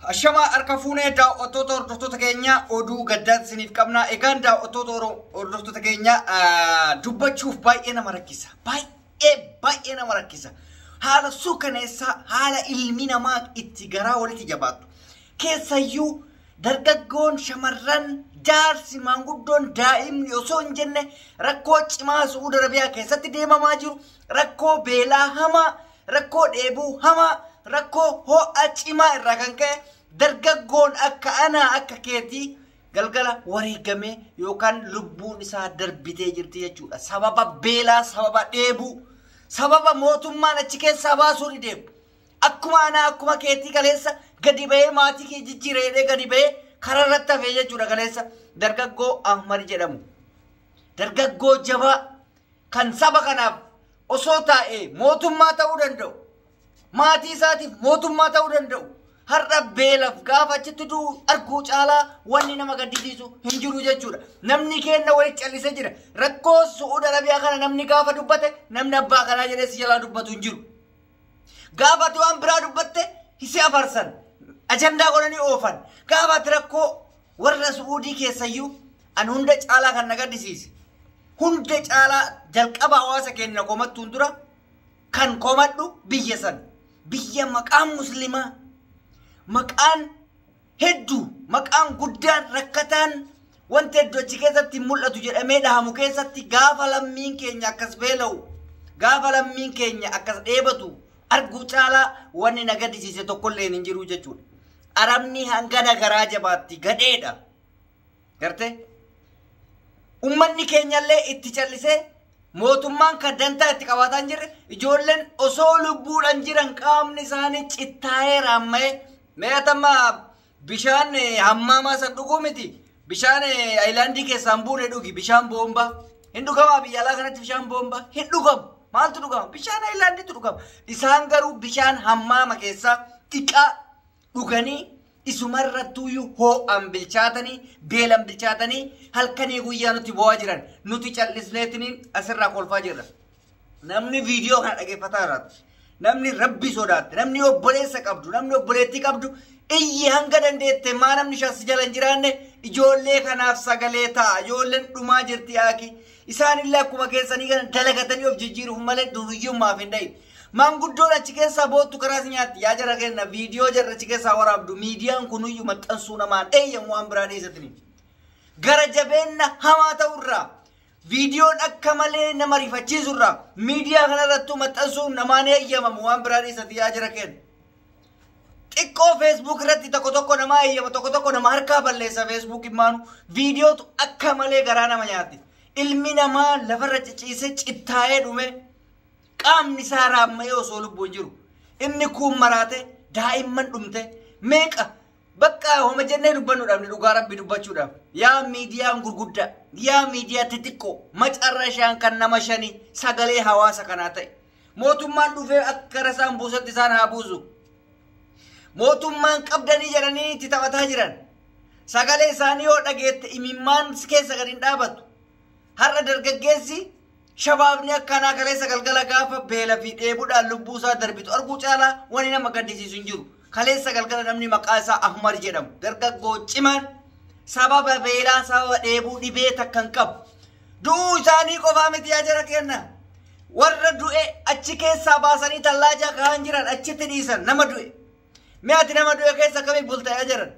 Ashamaa harka fuunee daawwattoota hordoftoota keenya, oduu gaddaa isiniif qabna. Egaan daawwattoota hordoftoota keenya, dubbachuuf baay'ee nama rakkisa. Baay'ee baay'ee nama rakkisa. Haala suukaneessaa, haala ilmi namaa itti garaa walitti jabaatu. Keessayyuu dargaggoon, shamarran, jaarsi, maanguddoon, daa'imni osoo hin jenne rakkoo cimaa Su'uud Arabiyaa keessatti deemamaa jiru, rakkoo beelaa hamaa, rakkoo dheebuu hamaa, rakkoo ho'a cimaa irraa kan ka'e dargaggoon akka anaa akka keetii galgala wareegamee yookaan lubbuun isaa darbitee jirti jechuudha. Sababa beelaa, sababa dheebuu, sababa mootummaan achi keessaa baasuu ni deemu. Akkuma anaa akkuma keetii kaleessa gadi bahee maatii kee jijjiiree gadi bahee karaa irratti hafee jechuudha kaleessa dargaggoo Ahmad jedhamu. Dargaggoo jabaa kan saba kanaaf osoo taa'ee mootummaa ta'uu danda'u. Maatii isaatiif mootummaa ta'uu danda'u. Har'a beelaaf gaafa achitti du'u arguu caalaa wanni nama gaddisiisu hin jiru jechuudha. Namni keenya walitti callisee jira. Rakkoo Su'uud Arabiyaa kana namni gaafa dubbate namni abbaa kanaa jedhee si jalaa dubbatu hin jiru. Gaafa ati waan biraa dubbatte si afarsan. Ajandaa godhanii oofan. Gaafa ati rakkoo warra Su'uudii keessayyuu an hunda caalaa kan na gaddisiise. Hunda caalaa jalqaba hawaasa keenya komattuun dura kan komadhu biyya san. Biyya maqaan muslimaa, maqaan hedduu, maqaan guddaan, rakkataan wanti hedduu achi keessatti mul'atu jedhamee dhahamu keessatti gaafa lammiin keenya akkas beela'u, gaafa lammiin keenya akkas dheebatu arguu caalaa wanni na gaddisiise tokkollee hin jiru jechuudha. Arabni hangana garaa jabaatti gadheedha. Gartee? Uummanni keenyallee itti callisee mootummaan kan dantaa itti qabaataa hin jirre, ijoolleen osoo lubbuudhaan jiran qaamni isaanii cittaa'ee raamma'ee mee'atama bishaan hammaamaa san dhuguu miti. Bishaan ayilaandii keessaan buune dhugi, bishaan boombaa. Hin dhugamaa biyya alaa kanatti bishaan boombaa? Hin dhugamu. Maaltu dhugama? Bishaan ayilaandiitu dhugama. Isaan garuu bishaan hammaama keessaa xiqqaa dhuganii isumarrattuyyuu hoo'an bilchaatanii, beelan bilchaatanii halkanii guyyaa nuti bo'aa jiran, nuti callisneetiniin asirraa kolfaa jirra. Namni viidiyoo kana dhaggeeffataa jiraatu, namni rabbi sodaatte, namni obboleessa qabdu, namni obboleettii qabdu, iyyi hanga dandeette. Maa namni shas jala hin jiraanne ijoollee kanaaf sagalee ta'a. Ijoolleen dhumaa jirti yaaki. Isaanillee akkuma keessanii kana dalagatanii of jijjiiruuf malee duriyyummaaf hin dhayin. Maanguddoon achi keessaa boottu karaa si nyaatti. Yaa jara kenna, viidiyoo jarra achi keessaa waraabdu miidiyaan kunuyyuu maxxansuu namaan eeyyamu waan biraa dhiisatini. Gara jabeenna hamaa ta'urraa, viidiyoon akka malee nama rifachiisurraa miidiyaa kanarrattuu maxxansuun namaan eeyyamamu waan biraa dhiisati yaa jara kenna. Xiqqoo Facebook irratti tokko tokko namaa eeyyama, tokko tokko nama harkaa balleessa Facebook immaanu. Viidiyootu akka malee garaa nama nyaatti. Ilmi namaa lafarra ciciisee cittaa'ee dhume, qaamni isaa raamma'ee osoo lubbuun jiru. Inni kuun maraate, daa'imman dhumte meeqa bakka homa jennee dubbannu dhabne dhugaa rabbi dubbachuudhaaf. Yaa miidiyaan gurguddaa, yaa miidiyaa xixiqqoo, macarrashaan kan nama shanii sagalee hawaasa kanaa ta'e. Mootummaan dhufee akka rasaan buusatti isaan haa buusu. Mootummaan qabdanii jedhanii itti taphataa jiran. Sagalee isaanii yoo dhageette imimmaan keessa gadi hin dhaabatu. Har'a dargaggeessi shabaabni akkanaa kaleessa galgala gaafa beela fi dheebuudhaan lubbuu isaa darbitu arguu caalaa wanni nama gaddisiisu hin jiru. Kaleessa galgala namni maqaa isaa Ahmad jedhamu dargaggoo cimaan sababa beelaa, sababa dheebuu, dhibee takka hin qabu. Du'uu isaanii qofaa miti yaa jara kenna. Warra du'e achi keessaa baasanii tallaajaa kaa'an jiran, achitti dhiisan nama du'e. Mi'aati nama du'e keessa akkamii bulta yaa jiran?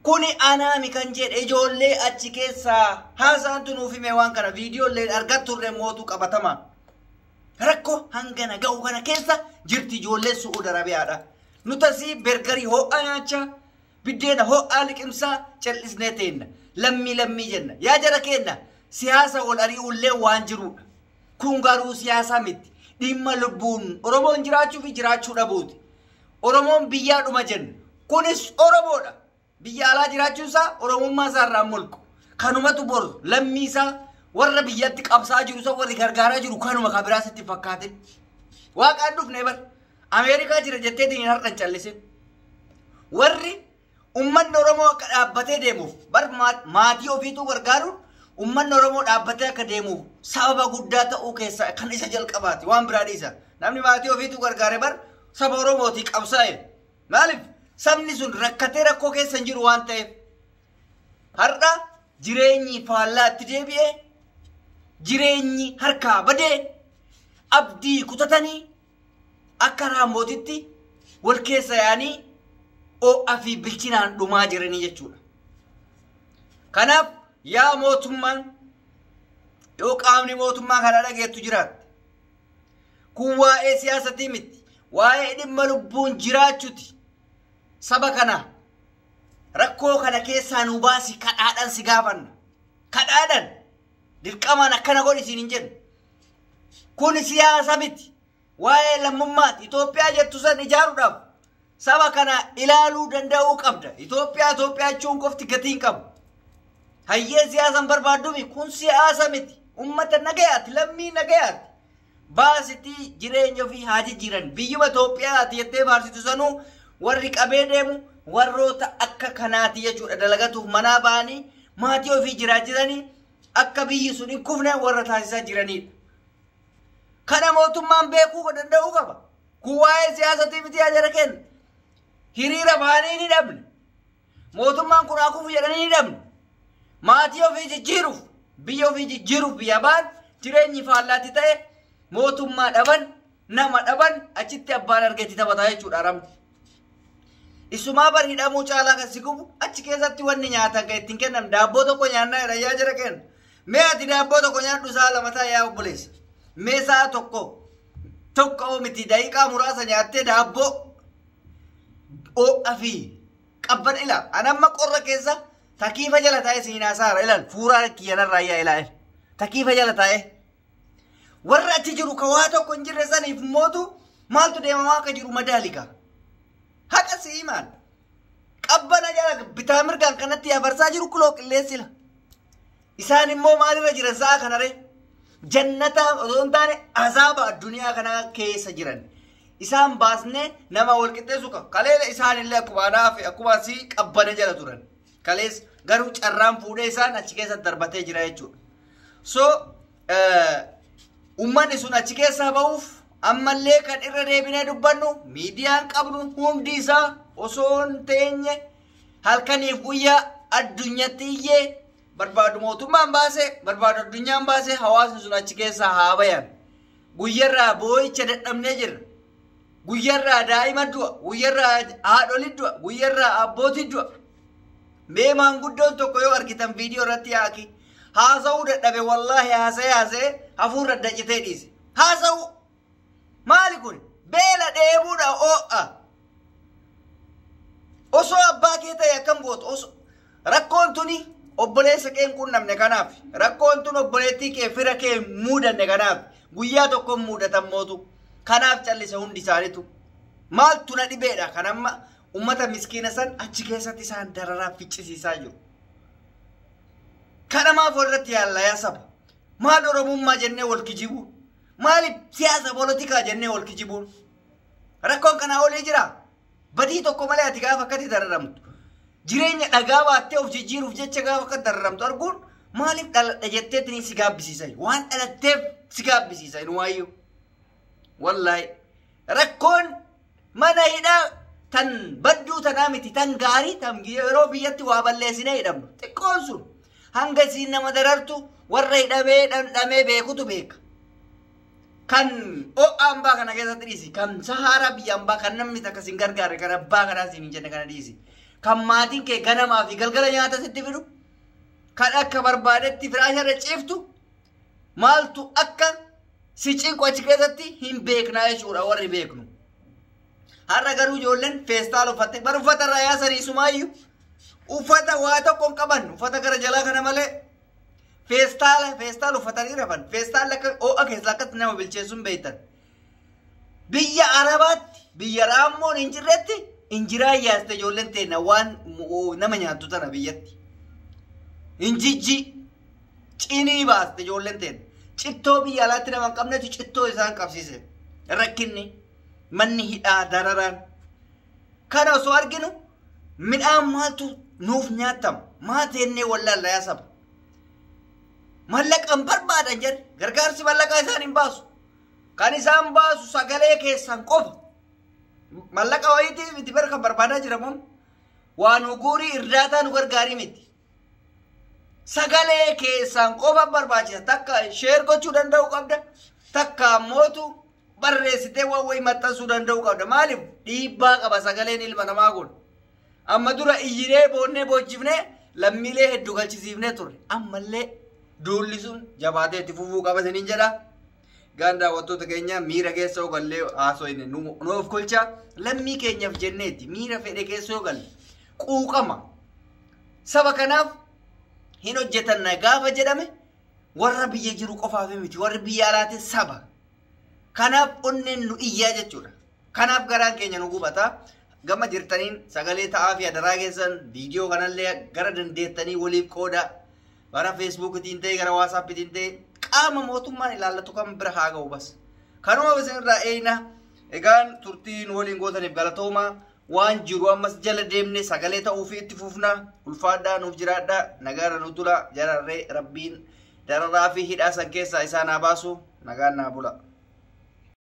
Kuni anaami kan jedhe ijoollee achi keessaa haasaantu nuuf hime waan kana, viidiyoolee argatturre mootuu qabatamaa. Rakkoo hangana ga'u kana keessa jirti ijoollee Su'uud Arabiyaadha. Nutasii bergarii ho'aa nyaachaa, biddeena ho'aa liqimsaa callisnee teenna. Lammii lammii jenna. Yaa jara kenna, siyaasa wal ari'uullee waan jirudha. Kun garuu siyaasa miti. Dhimma lubbuun Oromoon jiraachuu fi jiraachuu dhabuuti. Oromoon biyyaa dhuma jenna. Kunis Oromoodha. Biyya alaa jiraachuun isaa Oromummaa isaa irraa mulqu. Kanumatu boru lammii isaa warra biyyatti qabsaa jiru isa warri gargaaraa jiru kanuma kan biraa sitti fakkaatin. Waaqaan dhufne bar. Ameerikaa jira jetteetiin hin har'an callisin. Warri uummanni Oromoo akka dhaabbatee deemuuf bar maatii ofiituu gargaaruun uummanni Oromoo dhaabbatee akka deemuuf sababa guddaa ta'uu keessaa kan isa jalqabaati waan biraa dhiisa. Namni maatii ofiituu gargaare bar saba Oromootii qabsaa'e. Maaliif? Sabni sun rakkatee rakkoo keessa hin jiru waan ta'eef. Har'a jireenyi faallaatti deebi'ee jireenyi harkaa badee abdii kutatanii akka raamootitti wal keessa yaa'anii ho'aa fi bilchinaan dhumaa jiranii jechuudha. Kanaaf yaa mootummaan yoo qaamni mootummaa kana dhageettu jiraatte kun waa'ee siyaasatii miti, waa'ee dhimma lubbuun jiraachuuti. Saba kana rakkoo kana keessaa nu baasi kadhaadhaan si gaafanna. Kadhaadhaan dirqamaan akkana godhi siin hin jennu. Kun siyaasa miti. Waa'ee lammummaati. Itoophiyaa jettu san ijaaruudhaaf saba kana ilaaluu danda'uu qabda. Itoophiyaa Itoophiyaa jechuun qofti gatii hin qabu. Hayyee siyaasan barbaaddumi kun siyaasa miti. Uummata nagayaati, lammii nagayaati. Baasitii jireenya ofii haa jijjiiran. Biyyuma Itoophiyaati jettee faarsitu sanuu warri qabee deemu warroota akka kanaati jechuudha. Dalagatuuf manaa ba'anii maatii ofii jiraachisanii akka biyyi sun hin kufne warra taasisaa jiranidha. Kana mootummaan beekuu danda'uu qaba. Kun waa'ee siyaasatii miti yaa jara kenna. Hiriira ba'anii ni dhabne. Mootummaan kun haa kufu jedhanii ni dhabne. Maatii ofii jijjiiruuf, biyya ofii jijjiiruuf biyya ba'an jireenyi faallaatti ta'e mootummaa dhaban, nama dhaban achitti abbaan argeetti taphataa jechuudha haramni. Isumaa bar hidhamuu caalaa kan si gubu achi keessatti wanni nyaatan kan ittiin kennan daabboo tokko nyaannaa jedha yaa jara kenna. Mee ati daabboo tokko nyaadhu sa'a lama ta'a yaa obboleessa. Mee sa'a tokko tokko miti daqiiqaa muraasa nyaattee daabboo ho'a fi qabban ilaa. Ani amma qorra keessa takiifa jala taa'ee siin haasaara ilaal fuuraa kiyyanarraa yaa ilaal. Takiifa jala taa'ee. Warra achi jiru ka waa tokko hin jirre saniif mootu maaltu deemamaa akka jiru madaalika. Haqa si himaan. Qabbana jala bitaa mirgaan kanatti afarsaa jiru kuloo qilleensila. Isaan immoo maalirra jiran sa'a kanaree? Jannata osoo hin taane azaaba addunyaa kana keessa jiran. Isaan baasnee nama wal qixxeessu qaba. Kaleela isaan illee akkuma anaa fi akkuma asii qabbana jala turan. Kalees garuu carraan fuudhee isaan achi keessa darbatee jira jechuudha. So uummanni sun achi keessaa ba'uuf ammallee kan irra deebinee dubbannu miidiyaan qabnu hundi isaa osoo hin teenye halkaniif guyyaa addunyatti iyyee barbaadu mootummaan baase barbaadu addunyaan baase hawaasni sun achi keessaa haa bayan. Guyyarraa boo'icha dadhabnee jirra. Guyyarraa daa'ima du'a, guyyarraa haadholii du'a, guyyarraa abbootii du'a. Mee maanguddoon tokko yoo argitan viidiyoo irratti yaaki haasa'uu dadhabe wallaahi haasa'ee haasa'ee hafuurra dacitee dhiise. Haasa'uu maali kun beela dheebuudha oo'a. Osoo abbaa kee ta'e akkam gootu osoo rakkoon tuni obboleessa kee hin qunnamne kanaaf rakkoon tun obboleettii kee fira kee muudanne kanaaf guyyaa tokko muudatan mootu kanaaf callise hundi isaaniitu maaltu na dhibeedha kan amma ummata miskiina san achi keessatti isaan dararaa ficcisiisaa jiru. Kana maaf walirratti yaalla yaa saba? Maal Oromummaa jennee wal kijibuun? Maaliif siyaasa polotikaa jennee wal kijibuun? Rakkoon kanaa olii jira. Badii tokko malee ati gaafa akkatti dararamtu. Jireenya dhagaa baattee of jijjiiruuf jecha gaafa akka dararamtu arguun maaliif dhaladha jetteetiin si gaabbisiisa? Waan dhalatteef si gaabbisiisa inumaayyuu. Wallaahi rakkoon mana hidhaa tan badduu tanaa miti tan gaarii tan yeroo biyyatti waa balleessinee hidhamnu xiqqoon sun hanga isiin nama darartu warra hidhamee dhandhamee beekutu beeka. Kan ho'a ambaa kana keessatti dhiisi kan saharaa biyya ambaa kan namni takka sin gargaare kan abbaa kanaa siin hin jenne kana dhiisi. Kan maatiin kee ganamaa fi galgala nyaata sitti fidu kan akka barbaadetti firaasha irra ciiftu maaltu akka si cinqu achi keessatti hin beeknaa jechuudha warri beeknu. Har'a garuu ijoolleen feestaal uffatte bar uffata irraa yaasanii sumaayyuu uffata waa tokko hin qaban uffata gara jalaa kana malee feestaal uffatanii rafan feestaal akka ho'a keessa akkatti nama bilcheessuun beektan. Biyya Arabaatti biyya raammoon hin jirretti injiraa yaaste ijoolleen teenna waan nama nyaattu tana biyyatti. Injijji cinii baaste ijoolleen teenna. Cittoo biyya alaatti nama hin qabnetu cittoo isaan qabsiise. Rakkinni manni hidhaa dararaan. Kana osoo arginu midhaan maaltu nuuf nyaatama? Maa teennee wallaalla yaa saba? Mallaqa hin barbaadan jedhe gargaarsi mallaqaa isaan hin baasu. Kan isaan baasu sagalee keessan qofa. Mallaqa wayiitii miti bara kan barbaadaa jiramu waan uguurii irdaataa nu gargaarii miti. Sagalee keessaan qofa barbaachisa. Takka sheer gochuu danda'uu qabda. Takka ammootu barreessitee waan wayii maxxansuu danda'uu qabda. Maaliif dhiibbaa qaba sagaleen ilma namaa kun. Amma dura iyyinee boonnee boojjifnee lammiilee hedduu galchisiifnee turre. Ammallee duulli sun jabaatee itti fufuu qaba isiniin jedha. Gaan daawwattoota keenya, miira keessa yoo gallee haasofne nu of kolcha. Lammii keenyaaf jenneeti miira fedhe keessa yoo galle, quuqama. Saba kanaaf hin hojjetanna gaafa jedhame, warra biyya jiru qofaaf miti, warri biyya alaatis saba. Kanaaf onneen nu iyyaa jechuudha. Kanaaf garaan keenya nu gubata. Gama jirtaniin sagalee ta'aa fi adaraa keessan viidiyoo kanallee gara dandeettanii waliif qooda. Gara Feesbuukiitiin ta'e, gara Waasaappiitiin ta'e, qaama mootummaan ilaallatu kan bira haa ga'u bas. Kanuma isinirraa eeyna. Egaan turtiin waliin gootaniif galatooma. Waan jiru ammas jala deemne sagalee ta'uu fi itti fufna. Ulfaadhaa, nuuf jiraadhaa. Nagaarra nu tula. Jararree rabbiin dararaa fi hidhaa san keessaa isaan haa baasu. Nagaan naa bula.